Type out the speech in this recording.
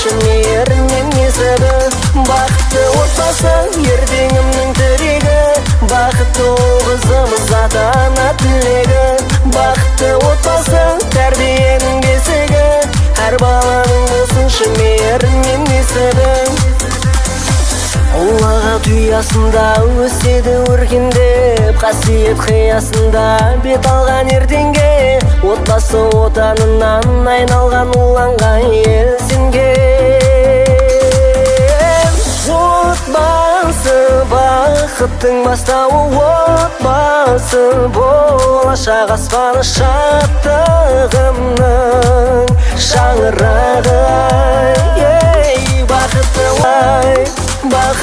болсыншы мейірім мен несібі. Бақытты отбасы ертеңімнің тірегі, бақытты ұл қызымыз ата ана тілегі. Бақытты отбасы тәрбиенің бесігі, әр баланың болсыншы мейірім мен несібі. Ұлағат ұясында өседі өркендеп, қасиет қиясында бет алған ертеңге. Отбасы отанынан айналған ұланға ел сенген. Отбасы бақыттың бастауы, отбасы болашақ аспаны, шаттығымның шаңырағы. Ей, бақытты ай, бақытты.